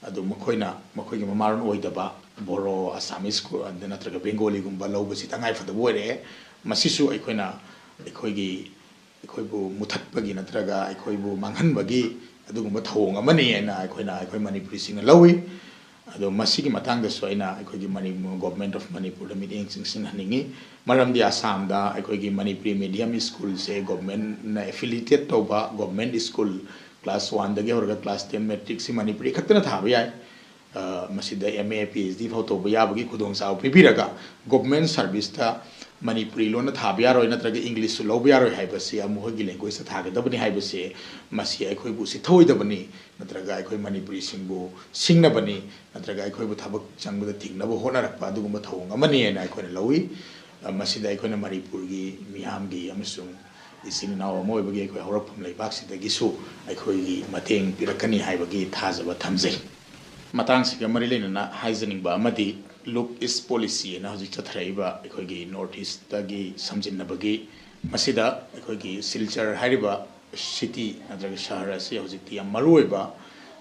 ꯑꯗꯨ ꯃꯈꯣꯏꯅ ꯃꯈꯣꯏꯒꯤ ꯃꯃꯥꯂꯣꯟ ꯑꯣꯏꯗꯕ ꯕꯣꯔꯣ, ꯑꯁꯥꯃꯤꯁ ꯀꯣ-, ꯅꯠꯇ꯭ꯔꯒ ꯕꯦꯡꯒꯣꯂꯤꯒꯨꯝꯕ ꯂꯧꯕꯁꯤ ꯇꯉꯥꯏꯐꯗꯕ ꯑꯣꯏꯔꯛꯑꯦ꯫ ꯃꯁꯤꯁꯨ ꯑꯩꯈꯣꯏꯅ ꯑꯩꯈꯣꯏꯒꯤ, ꯑꯩꯈꯣꯏꯕꯨ ꯃꯨꯊꯠꯄꯒꯤ ꯅꯠꯇ꯭ꯔꯒ ꯑꯩꯈꯣꯏꯕꯨ ꯃꯥꯡꯍꯟꯕꯒꯤ ꯑꯗꯨꯒꯨꯝꯕ ꯊꯧꯑꯣꯡ ꯑꯃꯅꯤ ꯍꯥꯏꯅ ꯑꯩꯈꯣꯏꯅ, ꯑꯩꯈꯣꯏ ꯃꯅꯤꯄꯨꯔꯤꯁꯤꯡꯅ ꯂꯧꯏ꯫ ꯑꯗꯣ ꯃꯁꯤꯒꯤ ꯃꯇꯥꯡꯗꯁꯨ ꯑꯩꯅ ꯑꯩꯈꯣꯏꯒꯤ ꯃꯅꯤ-, Government of ꯃꯅꯤꯄꯨꯔꯗ ꯃꯤꯠꯌꯦꯡ ꯆꯤꯡꯁꯤꯟꯍꯟꯅꯤꯡꯉꯤ꯫ ꯃꯔꯝꯗꯤ ꯑꯁꯥꯝꯗ ꯑꯩꯈꯣꯏꯒꯤ ꯃꯅꯤꯄꯨꯔꯤ medium schoolꯁꯦ governmentꯅ affiliated ꯇꯧꯕ government school, class oneꯗꯒꯤ ꯍꯧꯔꯒ class ten matricꯁꯤ ꯃꯅꯤꯄꯨꯔꯤ ꯈꯛꯇꯅ ꯊꯥꯕ ꯌꯥꯏ꯫ ꯑ, ꯃꯁꯤꯗ M A, P H D ꯐꯥꯎ ꯇꯧꯕ ꯌꯥꯕꯒꯤ ꯈꯨꯗꯣꯡꯆꯥꯕ ꯄꯤꯕꯤꯔꯒ, government serviceꯇ ꯃꯅꯤꯄꯨꯔꯤ ꯂꯣꯟꯅ ꯊꯥꯕ ꯌꯥꯔꯣꯏ ꯅꯠꯇ꯭ꯔꯒ Englishꯁꯨ ꯂꯧꯕ ꯌꯥꯔꯣꯏ ꯍꯥꯏꯕꯁꯤ, ꯃꯈꯣꯏꯒꯤ languagehueꯗ ꯊꯥꯒꯗꯕꯅꯤ ꯍꯥꯏꯕꯁꯦ, ꯃꯁꯤ ꯑꯩꯈꯣꯏꯕꯨ ꯁꯤꯊꯧꯑꯣꯏꯗꯕꯅꯤ, ꯅꯠꯇ꯭ꯔꯒ ꯑꯩꯈꯣꯏ ꯃꯅꯤꯄꯨꯔꯤꯁꯤꯡꯕꯨ ꯁꯤꯡꯅꯕꯅꯤ, ꯅꯠꯇ꯭ꯔꯒ ꯑꯩꯈꯣꯏꯕꯨ ꯊꯕꯛ ꯆꯪꯕꯗ ꯊꯤꯡꯅꯕ ꯍꯣꯠꯅꯔꯛꯄ ꯑꯗꯨꯒꯨꯝꯕ ꯊꯧꯑꯣꯡ ꯑꯃꯅꯤ ꯍꯥꯏꯅ ꯑꯩꯈꯣꯏꯅ ꯂꯧꯏ꯫ ꯑ, ꯃꯁꯤꯗ ꯑꯩꯈꯣꯏꯅ ꯃꯅꯤꯄꯨꯔꯒꯤ ꯃꯤꯌꯥꯝꯒꯤ ꯑꯃꯁꯨꯡ ꯏꯆꯤꯟ ꯏꯅꯥꯎ ꯑꯃ ꯑꯣꯏꯕꯒꯤ ꯑꯩꯈꯣꯏ ꯍꯧꯔꯛꯐꯝ ꯂꯩꯕꯥꯛꯁꯤꯗꯒꯤꯁꯨ ꯑꯩꯈꯣꯏꯒꯤ ꯃꯇꯦꯡ ꯄꯤꯔꯛꯀꯅꯤ ꯍꯥꯏꯕꯒꯤ ꯊꯥꯖꯕ ꯊꯝꯖꯩ꯫ ꯃꯇꯥꯡꯁꯤꯒ ꯃꯔꯤ ꯂꯩꯅꯅ ꯍꯥꯏꯖꯅꯤꯡꯕ ꯑꯃꯗꯤ, Look East Policy ꯍꯥꯏꯅ ꯍꯧꯖꯤꯛ ꯆꯠꯊꯔꯛꯏꯕ ꯑꯩꯈꯣꯏꯒꯤ North Eastꯇꯒꯤ ꯁꯝꯖꯤꯟꯅꯕꯒꯤ, ꯃꯁꯤꯗ ꯑꯩꯈꯣꯏꯒꯤ ꯁꯤꯜꯆꯔ ꯍꯥꯏꯔꯤꯕ city ꯅꯠꯇ꯭ꯔꯒ ꯁꯍꯔ ꯑꯁꯤ ꯍꯧꯖꯤꯛꯇꯤ ꯌꯥꯝ ꯃꯔꯨꯑꯣꯏꯕ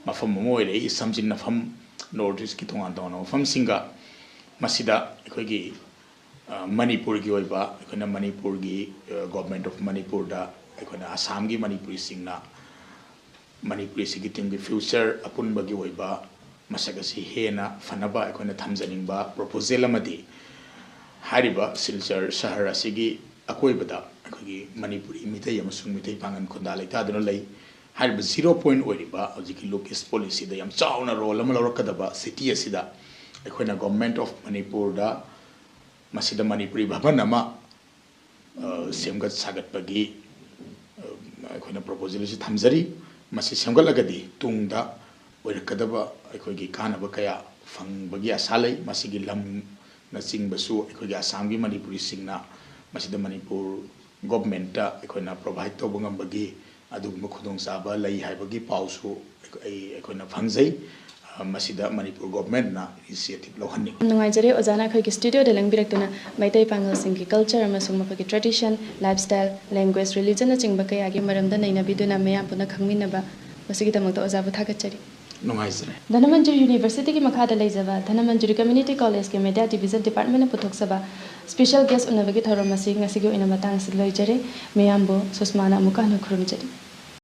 ꯃꯐꯝ ꯑꯃ ꯑꯣꯏꯔꯛꯏ, ꯁꯝꯖꯤꯟꯅꯐꯝ, North Eastꯀꯤ ꯇꯣꯉꯥꯟ ꯇꯣꯉꯥꯟꯕ ꯃꯐꯝꯁꯤꯡꯒ꯫ ꯃꯁꯤꯗ ꯑꯩꯈꯣꯏꯒꯤ, ꯑ, ꯃꯅꯤꯄꯨꯔꯒꯤ ꯑꯣꯏꯕ, ꯑꯩꯈꯣꯏꯅ ꯃꯅꯤꯄꯨꯔꯒꯤ, ꯑ, Government of ꯃꯅꯤꯄꯨꯔꯗ ꯑꯩꯈꯣꯏꯅ ꯑꯁꯥꯝꯒꯤ ꯃꯅꯤꯄꯨꯔꯤꯁꯤꯡꯅ ꯃꯅꯤꯄꯨꯔꯤꯁꯤꯒꯤ ꯇꯨꯡꯒꯤ future ꯑꯄꯨꯟꯕꯒꯤ ꯑꯣꯏꯕ ꯃꯁꯛ ꯑꯁꯤ ꯍꯦꯟꯅ ꯐꯅꯕ ꯑꯩꯈꯣꯏꯅ ꯊꯝꯖꯅꯤꯡꯕ proposal ꯑꯃꯗꯤ, ꯍꯥꯏꯔꯤꯕ ꯁꯤꯜꯆꯔ ꯁꯍꯔ ꯑꯁꯤꯒꯤ ꯑꯀꯣꯏꯕꯗ ꯑꯩꯈꯣꯏꯒꯤ ꯃꯅꯤꯄꯨꯔꯤ ꯃꯤꯇꯩ ꯑꯃꯁꯨꯡ ꯃꯤꯇꯩ ꯄꯥꯉꯜ ꯈꯨꯟꯗꯥ ꯂꯩꯇꯥꯗꯨꯅ ꯂꯩ꯫ ꯍꯥꯏꯔꯤꯕ zero point ꯑꯣꯏꯔꯤꯕ ꯍꯧꯖꯤꯛꯀꯤ Look East Policyꯗ ꯌꯥꯝ ꯆꯥꯎꯅ role ꯑꯃ ꯂꯧꯔꯛꯀꯗꯕ city ꯑꯁꯤꯗ ꯑꯩꯈꯣꯏꯅ Government of ꯃꯅꯤꯄꯨꯔꯗ ꯃꯁꯤꯗ ꯃꯅꯤꯄꯨꯔꯤ ꯚꯕꯟ ꯑꯃ, ꯑ, ꯁꯦꯝꯒꯠ ꯁꯥꯒꯠꯄꯒꯤ, ꯑ, ꯑꯩꯈꯣꯏꯅ proposal ꯑꯁꯤ ꯊꯝꯖꯔꯤ꯫ ꯃꯁꯤ ꯁꯦꯝꯒꯠꯂꯒꯗꯤ ꯇꯨꯡꯗ ꯑꯣꯏꯔꯛꯀꯗꯕ ꯑꯩꯈꯣꯏꯒꯤ ꯀꯥꯟꯅꯕ ꯀꯌꯥ ꯐꯪꯕꯒꯤ ꯑꯁꯥ ꯂꯩ꯫ ꯃꯁꯤꯒꯤ ꯂꯝꯅꯆꯤꯡꯕꯁꯨ ꯑꯩꯈꯣꯏꯒꯤ ꯑꯁꯥꯝꯒꯤ ꯃꯅꯤꯄꯨꯔꯤꯁꯤꯡꯅ ꯃꯁꯤꯗ ꯃꯅꯤꯄꯨꯔ governmentꯇ ꯑꯩꯈꯣꯏꯅ provide ꯇꯧꯕ ꯉꯝꯕꯒꯤ ꯑꯗꯨꯒꯨꯝꯕ ꯈꯨꯗꯣꯡꯆꯥꯕ ꯂꯩ ꯍꯥꯏꯕꯒꯤ ꯄꯥꯎꯁꯨ ꯑꯩ, ꯑꯩꯈꯣꯏꯅ ꯐꯪꯖꯩ꯫ ꯑ, ꯃꯁꯤꯗ ꯃꯅꯤꯄꯨꯔ governmentꯅ initiative ꯂꯧꯍꯟꯅꯤꯡꯏ꯫ ꯌꯥꯝ ꯅꯨꯡꯉꯥꯏꯖꯔꯦ ꯑꯣꯖꯥꯅ ꯑꯩꯈꯣꯏꯒꯤ studioꯗ ꯂꯦꯡꯕꯤꯔꯛꯇꯨꯅ ꯃꯩꯇꯩ ꯄꯥꯉꯜꯁꯤꯡꯒꯤ culture ꯑꯃꯁꯨꯡ ꯃꯈꯣꯏꯒꯤ tradition, lifestyle, language, religionꯅꯆꯤꯡꯕ ꯀꯌꯥꯒꯤ ꯃꯔꯝꯗ ꯅꯩꯅꯕꯤꯗꯨꯅ ꯃꯌꯥꯝ ꯄꯨꯟꯅ ꯈꯪꯃꯤꯟꯅꯕ, ꯃꯁꯤꯒꯤꯗꯃꯛꯇ ꯑꯣꯖꯥꯕꯨ ꯊꯥꯒꯠꯆꯔꯤ꯫ ꯅꯨꯡꯉꯥꯏꯖꯔꯦ꯫ ꯙꯅꯃꯟꯖꯨꯔꯤ Universityꯒꯤ ꯃꯈꯥꯗ ꯂꯩꯖꯕ Dhanamanjuri Community Collegeꯀꯤ Media Division Departmentꯅ ꯄꯨꯊꯣꯛꯆꯕ special guest ꯎꯅꯕꯒꯤ ꯊꯧꯔꯝ ꯑꯁꯤ ꯉꯁꯤꯒꯤ ꯑꯣꯏꯅ ꯃꯇꯥꯡ ꯑꯁꯤꯗ ꯂꯣꯏꯖꯔꯦ꯫ ꯃꯌꯥꯝꯕꯨ ꯁꯨꯁꯃꯥꯅ ꯑꯃꯨꯛꯀ ꯍꯟꯅ ꯈꯨꯔꯨꯝꯖꯔꯤ꯫